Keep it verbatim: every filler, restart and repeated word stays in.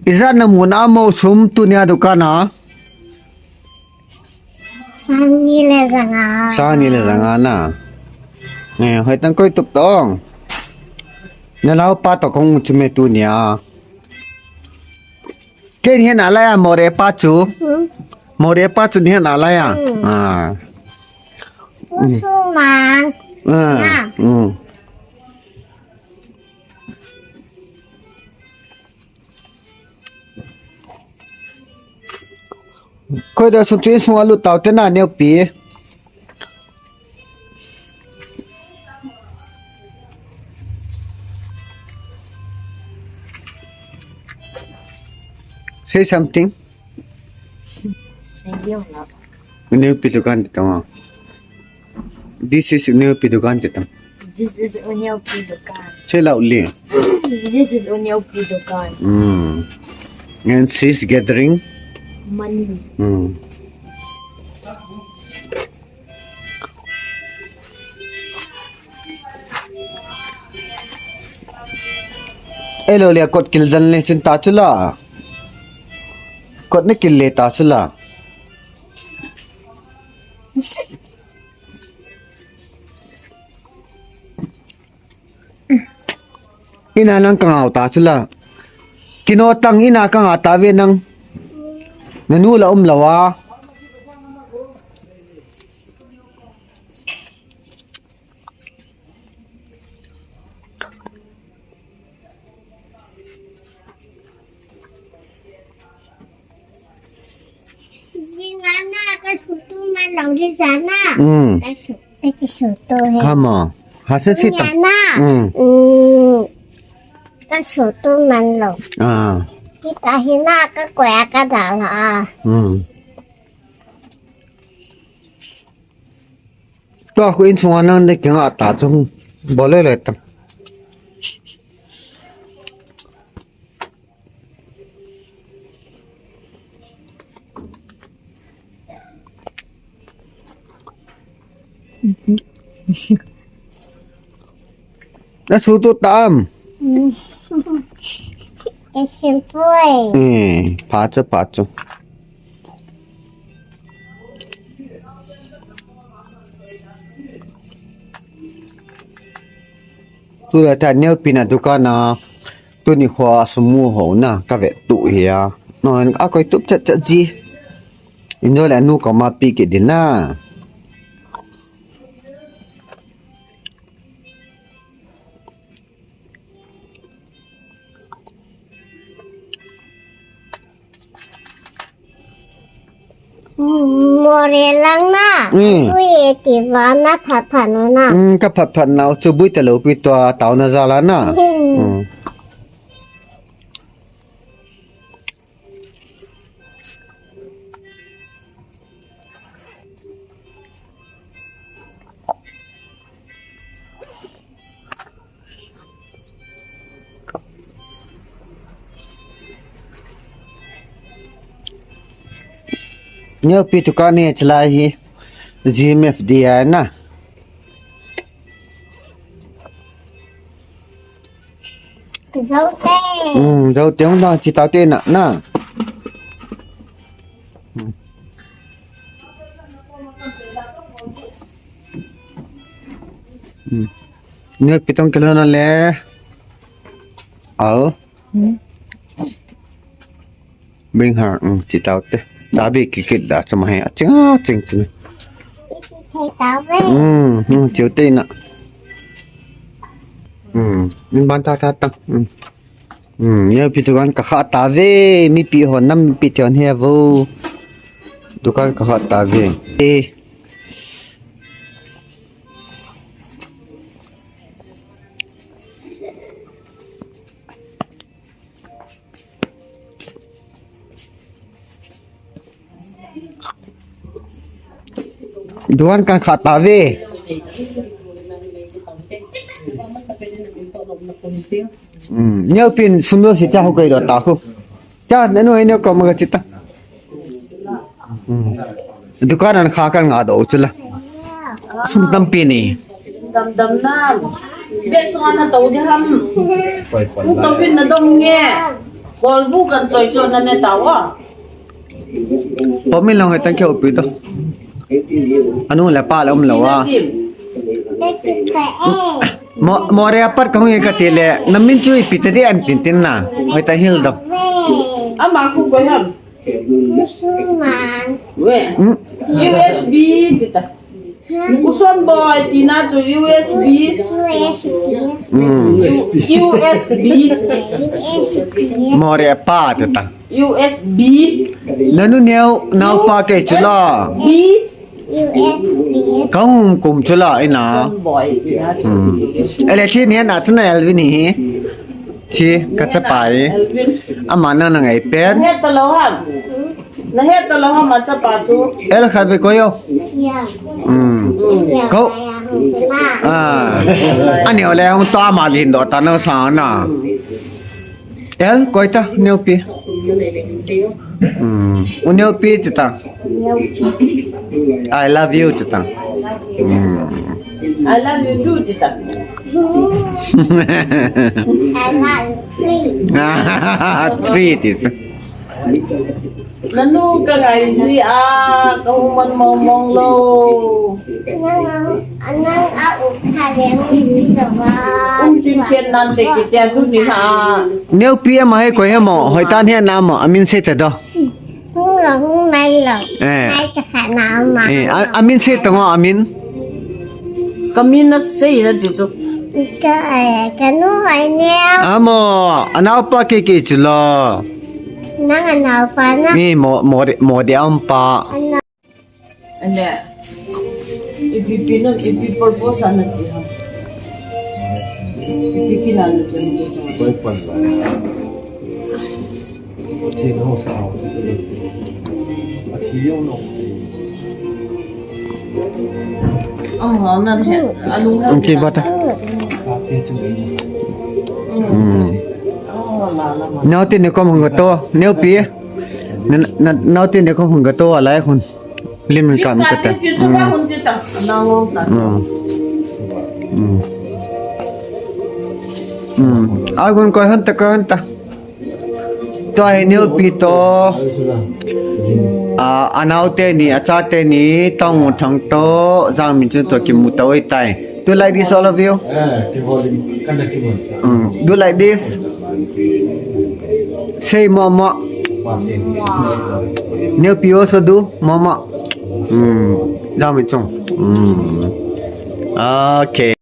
Ijat na mun a mo sum tunia dukan a? Sang ni le janga. Sang ni le janga na. Eh, hoi tang koi tup tong. Na lau pa to kong chu me tunia. Ken hian a lai a, More pa chu. Hmm. More pa chu hian a lai a. Hmm. Ah. Usuman. Ah. Na. Hmm. Koi da sum chu insung a lut tau te na neo pi. Say something. Neo pi dukan te tong. This is Uneo Pi dukan te tong. This is Uneo Pi dukan. Say loudly. This is Uneo Pi dukan. Mm. And she's gathering money. Mm. Elo le kot kil dan le chin ta chula. Kot ne kil le ta chula. Ina nang ka ngau ta chula. Kino tang ina ka ngau ta ve nang. Na nu la um lawa. Jingana ka sutu man lo ri jana. Mm. Ka su-, ka ki sutu he. Hama. Hasa sita. Jingana. Mm. Mm. Ka sutu man lo. Ah. Kita hina ka koya ka dala. Mm. Tua khu in sunga nang de kinga ta chung. Bole le ta. Na sutu tam. Ka sutu e. Eh, pa chu, pa chu. Tule ta neo pina dukan a tuni kho a sumu ho na ka ve tu hi a. No, a koi tup chat chat ji. Indo le nu ka ma pi ki din na. More lang na. Mm. Bui ti va na phat phat nu na. Mm, ka phat phat na chu bui ta lo pi tua tau na za la na. Mm. Mm. Neo pi tu ka ne chalai hi G M F D I na. Zote. Hmm, zote hung dang chi tau te na, na. Hmm. Hmm. Neo pi tong kilo na le. Au. Hmm. Bring her, um, chi tau te. Chabi kikit da chama he. Aching, aching, ching. Ichi thei tau ve. Um, um, chiu te na. Um, min ban ta ta ta. Um. Um, neo pi dukan ka kha ta ve. Mipi hon nam pi thei hon he vo. Dukan ka kha ta ve. Eh. Dukan ka kha ta ve. Hmm, neo pin sum lo si cha ho kai lo ta khu. Cha, nanu hai neo ko ma ka chi ta. Hmm. Dukan an kha kan nga do chu la. Sum tampi ni. Dam dam na. Be sunga na to di ham. Ku to pin na dom nge. Kolbu kan choi choi na ne ta wa. Pom in lang hoi tang keu pi to. Anu le pa le um lo wa. Ina kim. Mo, mo re apat ka hung e ka ti le. Na min chu ipi ta di an tin tin na. Hoi ta hil do. Ama khu koi ham. Musulman. We. Hmm. U S B ti ta. Uson boy, tina chu U S B. U S B. Hmm. U S B. U S B. Mo re pa ti ta. U S B. Nanu neo, nao pa ke chu la. B. U S B. Ka hung kum chu la ina. Uson boy, tina chu. Hmm. Ele chi ni na chu na Elvin hi. Chi, ka chapa hi. Elvin. Ama na na ngai pen. Na het ta lo ham. Na het ta lo ham a chapa chu. El khat be koi o. Siam. Hmm. Siam. Ko. Siam. Ah. Ani ole hung to ama lin do ta na sa na. El koi ta neo pi. Hmm. U neo pi ti ta. Neo pi. I love you ti ta. Hmm. I love you too, tita. I love you three. Three, tita. Nanu ka ngai ji a, ka hung man mong mong lo. Nang, nang a u kha le ngi ji lo wa. Um kin ken nan te ki te du ni ha. Neo pi ama he koi he mo, hoi tan he na mo, amin se te do. Hung lo, hung mai lo. Eh. Mai ka kha na ma. Eh, a, amin se tang o, amin. Ka min na sei na ti chu. Ka, eh, ka nu ai ne. Amo, anao pa ke ke chu lo. Nang anao pa na. Ni mo, mo de, mo de am pa. Ana. Ane. Ipi pi na, ipi purpose ana chi ha. Ipi ki na na chi. Koi pan la. Pathen ho sao chu. Pathen ho no. Ang ha nan he, alung ha. Ang ki bata. Sa te chu ni. Hmm. Oh, la, la, ma. Neo te ne kom hung to, neo pi. Na, na, neo te ne kom hung to, alai khun. Lim kam ka ta. Lim kam te chu ba hun chu ta. Na ngong ta. Hmm. Hmm. Hmm. Ai gun koi han ta, koi han ta. Tua hi neo pi to. Ah, anao te ni, acha te ni, tong thang to, jang min chun to kimu to oi tai. Do you like this, all of you? Mm, do you like this? Say more, more. Neo pi also do, more, more. Mm, jang min chung. Mm. Okay.